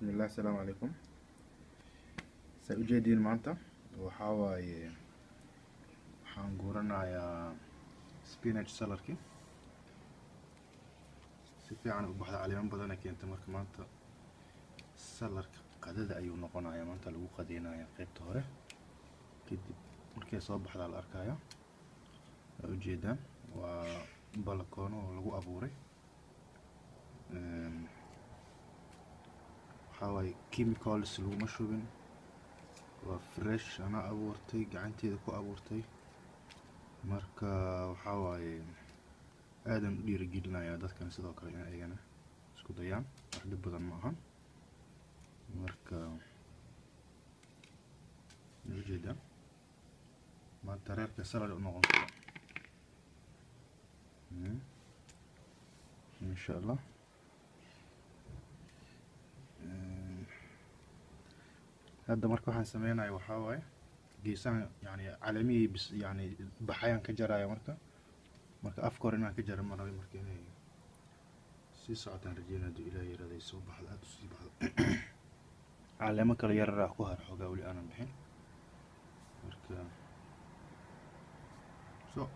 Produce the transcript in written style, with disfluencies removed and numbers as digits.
Bismillah, asalaamu calaykum. Saa ujeediin, maanta waxaa waaye waxaan guuranayaa spinach saladkii. Si fiican u baxda, caleemo badana keentay. Marka maanta saladka qadada ayuu noqonayaa, maanta lagu qadeynaya qeybta hore. Kadib markay soo baxdaa la arkaya. Waa ujeedaan, waa balakoono oo lagu abuuray. Waxaa waaye chemicals laguma shubin, waa fresh, anaa abuurtay, gacanteeda ku abuurtay. Marka waxaa waaye aadan u dhiirigelinayaa dadkan sidoo kale in ayagana isku dayaan, wax dhib badan ma ahan. Marka ujeedaan, maanta reerka salad u noqon kara, insha Allah. Hadda marka waxaan sameynaya waxaa waaye geesaha, yani caleemihii bis, yani baxayaan ka jaraya. Marka afka hore inaan ka jara ma rabay, marka inay sii socotaan rajeynaya, hadduu Ilaah yiraahdo ay soo baxdo, aada usii baxdo. Caleemo kale yararaa ku har xoogaa weli aanan bixin. Marka so